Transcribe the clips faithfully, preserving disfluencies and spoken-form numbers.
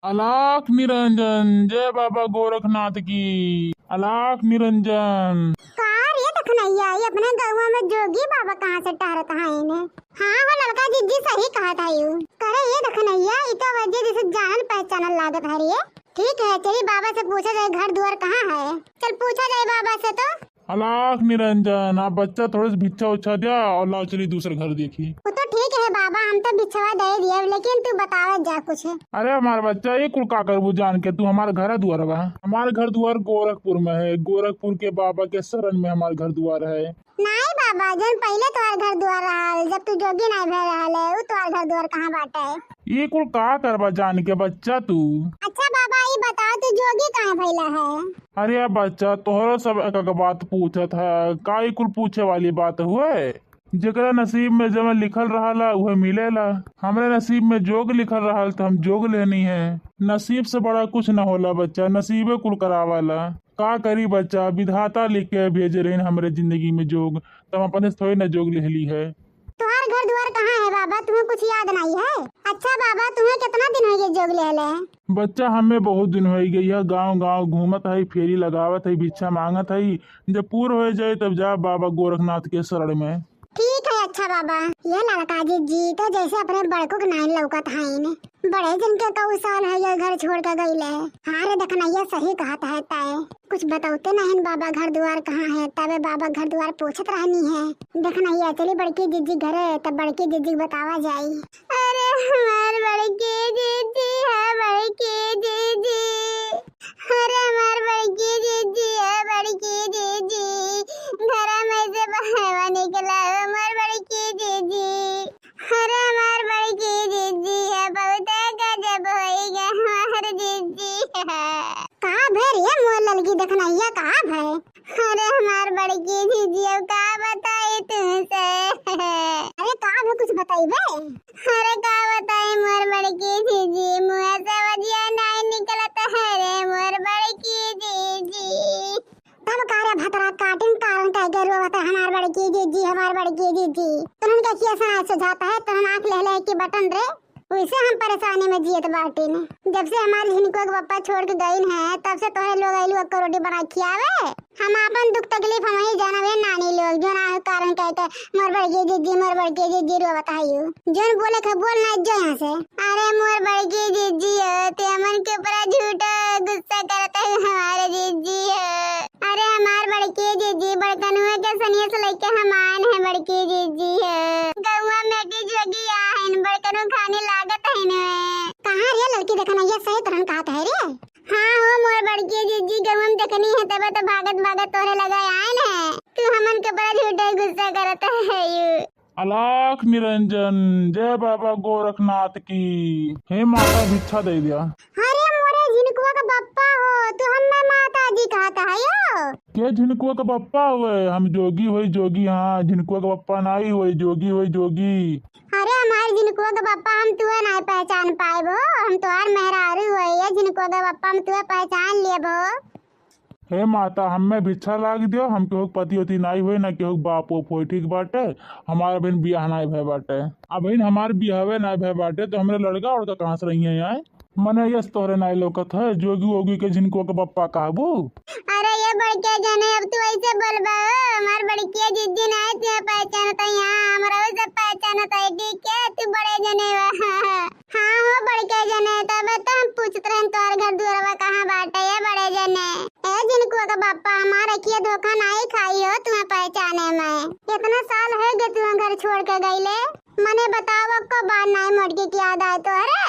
अलख निरंजन, जय बाबा गोरखनाथ की। अलख निरंजन। का रे दखनैया, ई अपने गौवा में जोगी बाबा कहाँ से टहरत हइन? हाँ हो ललका जिज्जी, सही कहत हइउ। करे ये दखनैया, ई तो वजह जैसे जानल पहचानल लागत है रे। ठीक है, चली बाबा से पूछा जाए घर दुआर कहाँ है। चल पूछा जाए बाबा से तो। अलख निरंजन, आप बच्चा थोड़े से भिच्छा उच्छा द्या और लाओ चली दूसर घर देखी। वो तो ठीक है बाबा, हम तो भिच्छवा दे दिए, लेकिन तू बतावत जा कुछ। अरे हमार बच्चा, ई कुल का करबू जान के? तू हमार घर दुआर बा। हमार घर दुआर गोरखपुर में है, गोरखपुर के बाबा के शरण में हमार घर दुआर है। नाई बाबा, जौन पहिले तोहार घर दुआर रहल, जब तू जोगी नाई भय रहल है, उ तोहार घर दुआर कहाँ बाटे? ई कुल का करबा जान के बच्चा तू? अच्छा बाबा, ई बताओ तू जोगी काहे भइला है? अरे बच्चा, तोहरो सब एक एक बात पूछत है, का ई कुल पूछे वाली बात हुए? जेकरा नसीब में जवन लिखल रहला उहे मिलेला। हमरे नसीब में जोग लिखल रहल त हम जोग लेनी है। नसीब से बड़ा कुछ न होला बच्चा, नसीबे कुल करावाला। का करी बच्चा, विधाता लिख के भेजे रहिन हमरे जिंदगी में जोग, त हम अपने से थोड़ी न जोग लेहली है। तोहार घर दुआर कहाँ है बाबा, तुम्हें कुछ याद नहीं है? अच्छा बाबा, तुम्हें कितना दिन हो गए जोग लेहले? बच्चा, हमें बहुत दिन हो गई है, गाँव गाँव घूमत है, फेरी लगावत है, भिच्छा मांगत है। जब पूर हो जाए तब जा बाबा गोरखनाथ के शरण में। ठीक है अच्छा बाबा। ये लड़का जिज्जी तो जैसे अपने बड़कू के नाइन लौकत हइन। बड़े जन के कऊ साल है ये घर छोड़ के गईले। हाँ रे दखनैया, सही कहत है तय। कुछ बतौते नहीं बाबा घर दुआर कहाँ है, तबे बाबा घर दुआर पूछत रहनी है। दखनैया चली बड़की जिज्जी घरे, तब बड़की जिज्जी के बतावा जाई। अरे हमार बड़की जिज्जी है, बड़की जिज्जी। अरे हमार बड़की जिज्जी है, बड़की जिज्जी, घरा में से बाहर निकला हमार बड़की जिज्जी। अरे हमार बड़की जिज्जी है, बहुत गजब होई गए हमार जिज्जी है। का भे रे मोर ललकी दखनैया, का भे? अरे हमार बड़की जिज्जी, अब का बताई तुमसे? अरे का भे, कुछ बताइबे? अरे का बताई मोर बड़की जिज्जी, मुँह से वजिया नाई निकलत है रे मोर बड़की जिज्जी। तब का रे भतरा काटिन कारण कह के रोवत है, हमार बड़की जिज्जी, हमार बड़की जिज्जी। तुहन के किया सना सुझाता है, तुहन आँख ले ले की बटन रे। वैसे हम परेशानी में जियत बाटिन। जब से हमार झिनकुआ के पप्पा छोड़ के गइन है, तब से तोहे लोग अइलू अक्को रोटी बना खियावे। हम आपन दुख तकलीफ हम ही जानब, हे नानी लोग, जो ना कारण कह के मोर बड़की जिज्जी, मोर बड़की जिज्जी रोवत हइउ। जोन बोले के बोल ना, जो यहाँ से। अरे मोर बड़की जिज्जी हो, ते हमन के ऊपर झूठा गुस्सा करत है हमारे जिज्जी हो। अरे हमार बड़की जिज्जी, बड़कनुआ के सनिया से लेके हम आन है बड़की जिज्जी हो। गौवा में की जोगी आहिन, बड़कनु खानी लागत है न। कहाँ रे लड़की देखना, ये सही तरह कहत है रे। हाँ हो मोर बड़की जिज्जी, गौवा में देखनी है, तबे तो भागत भागत तोरे लगा आन है। तू हमन के ऊपर झूठे गुस्सा करत है यू। अलख निरंजन, जय बाबा गोरखनाथ की। हे माता, भिच्छा दे दिया। अरे मोरे झिनकुआ का बप्पा हो, तू हमें माता जी कहत है यो? के झिनकुआ का बप्पा हुए? हम जोगी होई जोगी, हाँ, झिनकुआ का बप्पा नाई हुए, जोगी होई जोगी। अरे हमारे झिनकुआ का बप्पा, हम तुहे नाई पहचान पाएब हो, हम तोहार मेहरारू हुए, ये झिनकुआ का बप्पा, हम तुहे पहचान लेब हो। हे माता, हम्मे भिच्छा लाग दियो, हम केहू के पति ओति नाई होई, ना केहू के बाप ओप होई, ठीक बाटे? हमार अबहिन बियाह नाई भय बाटे। अबहिन हमार बियाहवे नाई भय बाटे, तो हमरे लड़का उड़का कहाँ से रहिए आए? मने यस तोहरे नाई लौकत है, जोगी ओगी के झिनकुआ के बप्पा कहबू? अरे ये बड़के जने, अब तू ऐसे बोलबा हो, हमार बड़किया जिज्जी नाई तुहे पहचानत है, यहाँ हमरा सब पहचानत है, ठीक है? तू बड़े जने बा। हाँ हो बड़के जने, तब तो हम पूछत रहन तोहर घर दुआरवा कहाँ बाटे, ये बड़े जने। ए झिनकुआ के बप्पा, हमार अखिया धोखा नाई खाई हो तुम्हें पहचाने में। इतना साल हो गए तुम्हें घर छोड़ के गईले। मने बताओ, को बार नाई मोटकी की याद आए तोहरे?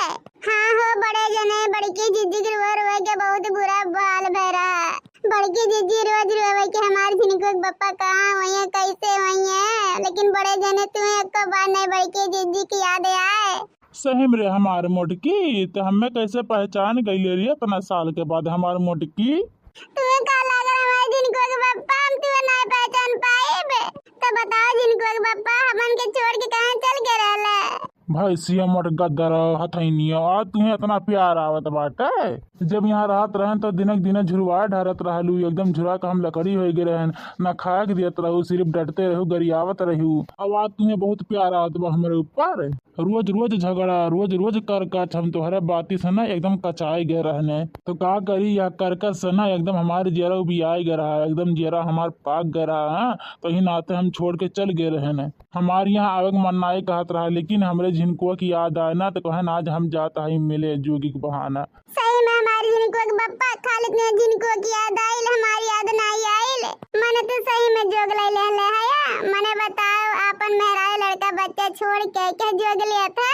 हाँ हो बड़े जने, बड़की जिज्जी के रोए रोए के बहुत बुरा हाल भय रहा। बड़की जिज्जी रोज रोवे के हमार झिनकुआ के बप्पा कहाँ हुई है, कैसे हुई है, लेकिन बड़े जने तुम्हें एको बार नाई बड़की जिज्जी की याद आए। सही में रे हमार मोटकी, तो हमें कैसे पहचान गईले रे इतना साल के बाद हमार मोटकी? तुम्हें का लागल हमारे झिनकुआ के बप्पा, हम तुम्हें नाई पहचान पाइब? तो बताओ झिनकुआ के बप्पा, हमन के छोड़ के कहाँ चल के रहले? भैंसिया मोटका दर हथैनिया, आज तुम्हें इतना प्यार आवत बाटे। जब यहाँ रहत रहन तो दिनक दिने झुरवाए ढारत रहलू, एकदम झुरा के हम लकड़ी हो गए रहन, ना खाए के दियत रहू, सिर्फ डटते रहू, गरियावत रहू। अब आज तुम्हें बहुत प्यार आवत बा हमरे ऊपर। रोज रोज झगड़ा, रोज रोज करकट, हम तोहरे बाती से ना एकदम कचाए गए रहने। तो का करी, यह करकट से ना एकदम हमार जियरा उबियाए गए रहा, एकदम जियरा हमार पाक गए रहा। हाँ, तो ही नाते हम छोड़ के चल गए रहने। हमार यहाँ आवे के मन नाई कहत रहा, लेकिन हमरे झिनकुआ की याद आए ना, तो कहन आज हम जात हई मिले जोगी के बहाना। सही में हमार झिनकुआ के बप्पा, खाली तोहरे झिनकुआ की याद आइल, हमार याद नाई आइल। मने तो सही में जोग लइ लेले हया। मने बताओ, आपन मेहरारू लड़का बच्चा छोड़ के के जोग लिया था?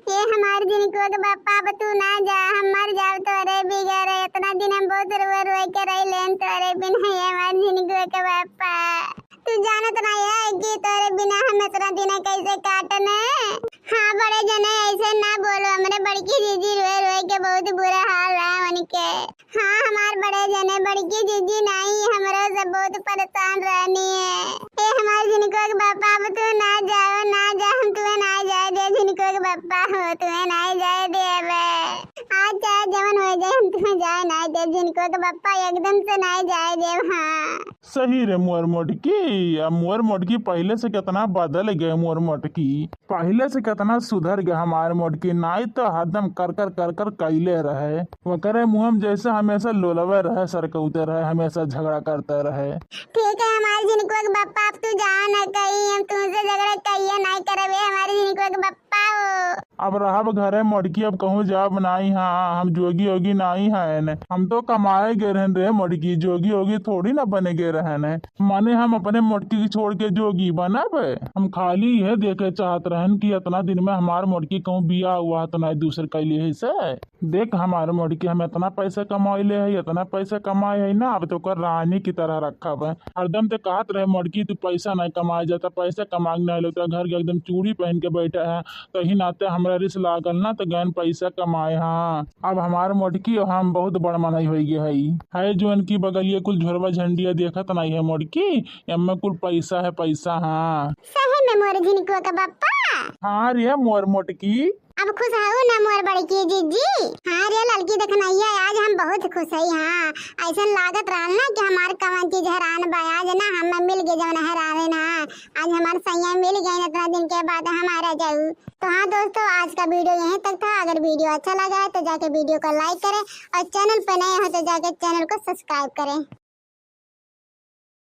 ये हमार झिनकुआ के बप्पा, अब तू ना जा, हम मर जाब तोरे बिगर। इतना दिन हम बहुत रोए रोए के रह लेन तोरे बिन, हे हमार झिनकुआ के बप्पा। तू जानत नाई है कि तोरे बिना हम इतना दिन कैसे काटने। हाँ बड़े जने, ऐसे ना बोलो, हमरे बड़की जीजी रोए रोए के बहुत बुरा हाल रहा उनके। हाँ हमार बड़े जने, बड़की जीजी नाई, हमरो से बहुत परेशान रहनी है। ए हमार झिनकुआ के बप्पा, अब तू ना जाओ, ना जा, हम तुम्हें ना जाए दे, झिनकुआ के बप्पा हो, तुम्हें ना जाए दे अब। आज चाहे जवन हो जाए, हम तुम्हें जाए ना दे, झिनकुआ के बप्पा, एकदम से ना जाए दे। हाँ। सही रे मोर मोटकी, अब मोर मोटकी पहिले से केतना बदल गए मोर मोटकी, पहिले से केतना सुधर गए हमार मोटकी, नाई तो हरदम कर कर कर कर कैले रहे। ओकरे मुँह में जैसे हमेशा लोलवे रहे, सरकौते रहे, हमेशा झगड़ा करते रहे। ठीक है हमार झिनकुआ के बप्पा, अब तू जा ना कहीं, हम तुमसे झगड़ा कहिए नाई करबे हमार झिनकुआ के बप्पा हो। अब रहब घरे मोटकी, अब कहूँ जाब नाई। हाँ, हम जोगी ओगी नाई हन, हम तो कमाए गए रहन रे मोटकी, जोगी ओगी थोड़ी ना बने गए रहन। माने हम अपने मोटकी के छोड़ के जोगी बनब? हम खाली यह देखे चाहत रहन कि इतना दिन में हमार मोटकी कहूँ बियाह हुआ तो नाई दूसर कैली है से। देख हमार मोटकी, हम इतना पैसा कमाइले है, इतना पैसा कमाए है ना, अब तो ओकर रानी की तरह रखब है। हरदम ते कहत रहे मोटकी, तू पैसा नहीं कमाए जाता, पैसा कमा के नहीं लगता, घर के एकदम चूड़ी पहन के बैठा है। तही नाते हमरा रिस लागल ना, तो गैन पैसा कमाए। हाँ, अब हमार मोटकी और हम बहुत बड़ मनई हो गए हई। है जो इनकी बगलिए कुल झोरवा झंडिया देखत नहीं है मोटकी, एम्मे कुल पैसा है पैसा। हाँ। सही में मोर झिनकुआ का बप्पा। हाँ रे मोर मोटकी। अब खुश हऊ ना मोर बड़की जीजी? हाँ रे ललकी देखनैया, आज हम बहुत खुश हई। हाँ, ऐसन लागत रहल ना कि हमार कवन चीज हैरान बा, आज ना हम मिल गए जवन हैरान है ना, आज हमार सैया मिल गए इतना दिन के बाद हमारा जाऊ। तो हाँ दोस्तों, आज का वीडियो यहीं तक था। अगर वीडियो अच्छा लगा है तो जाके वीडियो को लाइक करें और चैनल पर नए हो तो जाके चैनल को सब्सक्राइब करें।